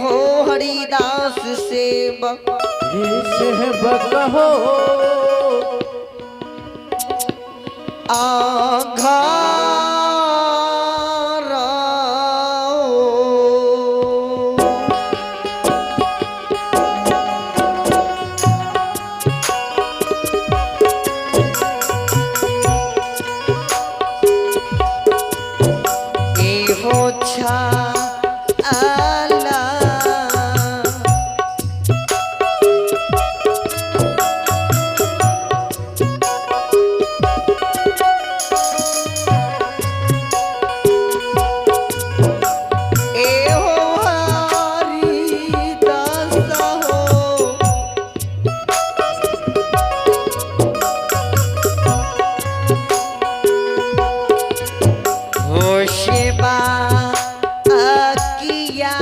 हो हरिदास सेवक। सेवक हो। आघा एहो छा आला। एहो हरिदास हो। हो सेवा किया।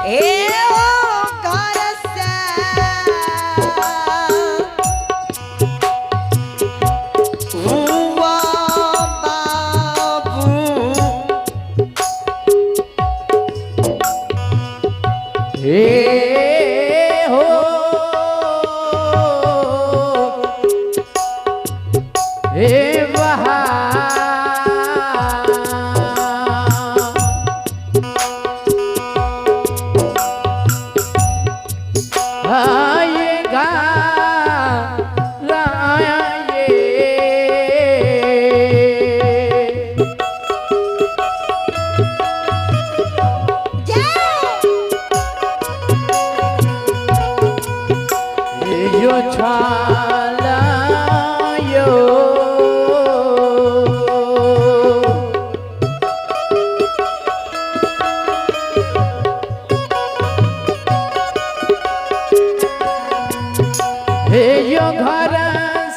ए हो घर से हुआ बाबू। हे हो। हे वहा। आएगा लाए। यो छालायो। हे यो घर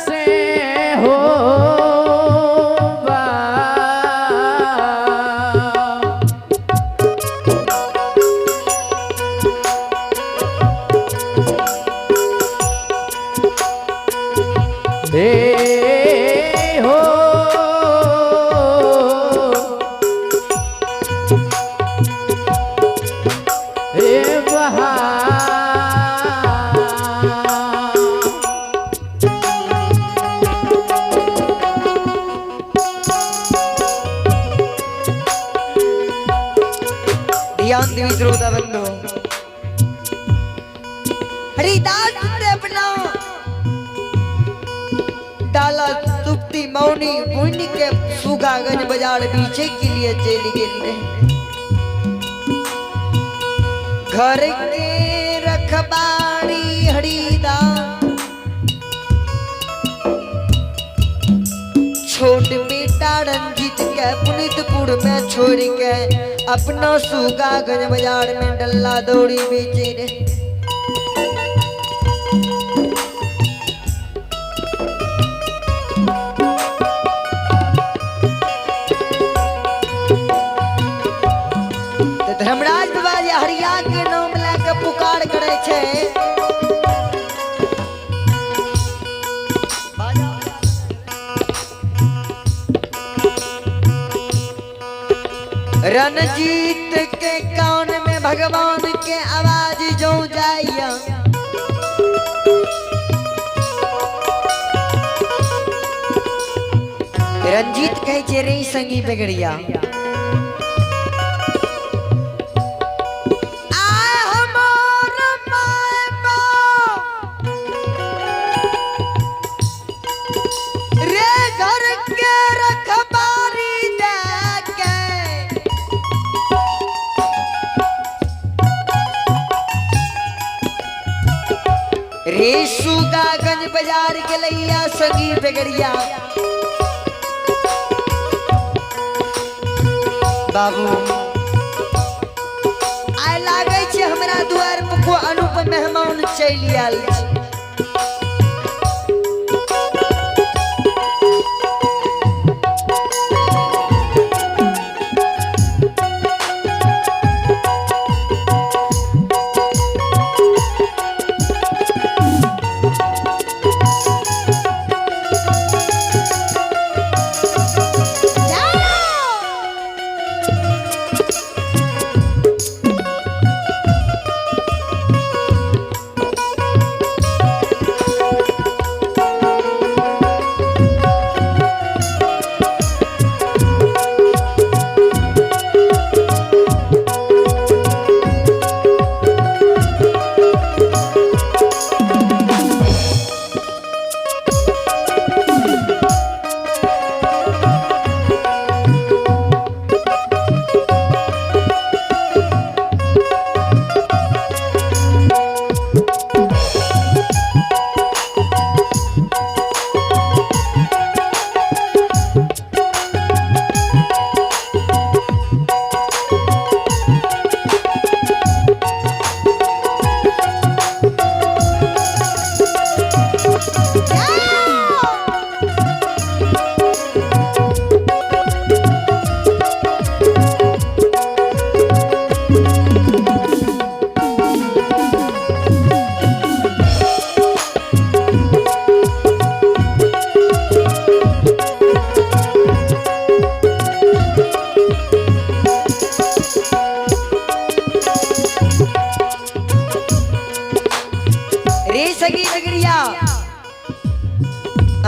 से हो बा। हे हो। हे वहा। ध्यान देवी श्रोता बंधु, हरिदास ने अपना डाला सुप्ती मौनी मुनि के सुगागंज बाजार पीछे के लिए चली गेल रहे। घर के रखबाड़ी हरिदास छोट बेटा रंजीत के पुनितपुर में छोड़ के अपना सुगागंज बाजार में डल्ला दौड़ी बेचे रहे। तऽ धर्मराज बाबा जे हरिया के नाम लए के पुकार करे छै। रणजीत के कान में भगवान के आवाज जो जाइया, रंजीत कहै छै रे संगी बेगड़िया, आय हमर my बाप रे घर के रखबारी दे के रे सुगागंज बाजार के लैया संगी बेगड़िया। बाबू आइ लागै छै हमरा दुआर पर को अनुप मेहमान चलि आयल छै।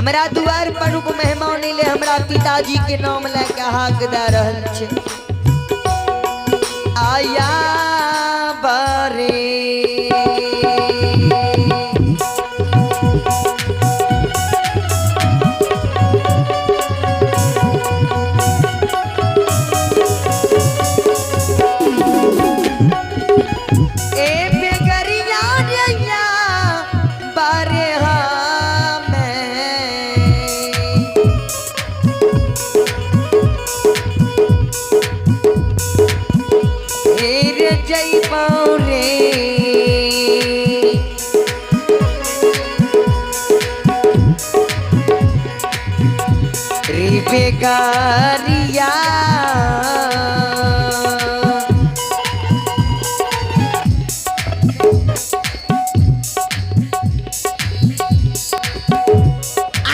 हमरा दुआर पर रूप मेहमान अइले, हमरा पिताजी के नाम लए के हाक दे रहल छै। आया बारे ए बेगरिया रैया बारे हमें। रे जइबौ रे रे बेगरिया।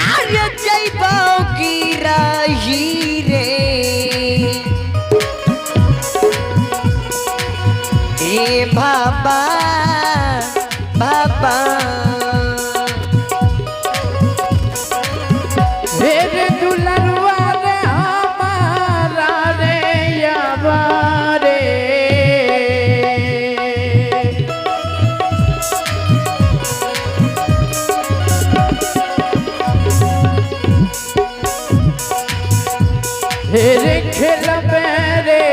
आर्य जइबौ की रही रे ए बाबा बाबा। रे दुलरुआ रे हमारा रे यावा रे। रे खेलबे रे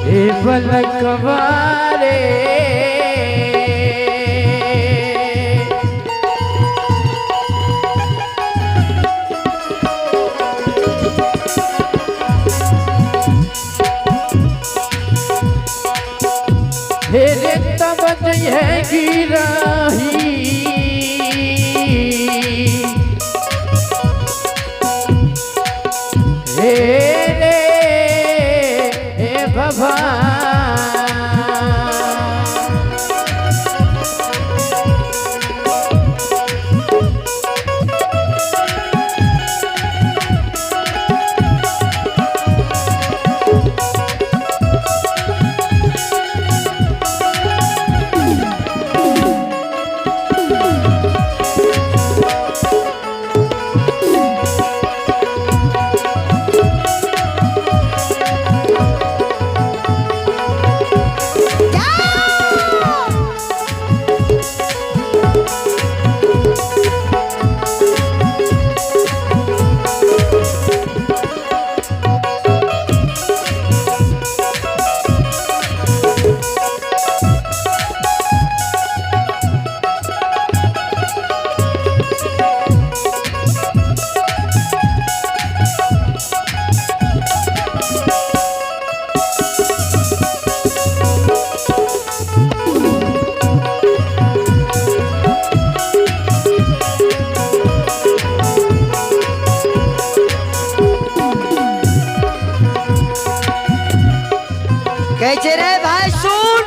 हे बलकवा रे। हे रे तब है गिराही हे रे हे बाबा। कहै छै रे भाई सुन,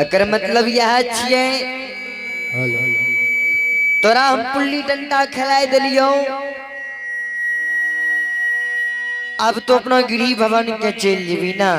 एकर मतलब यह छियै तोरा हम पुल्ली डंडा खेलाय देलियौ, अब तो अपना गृह भवन के चलि जेबी ना।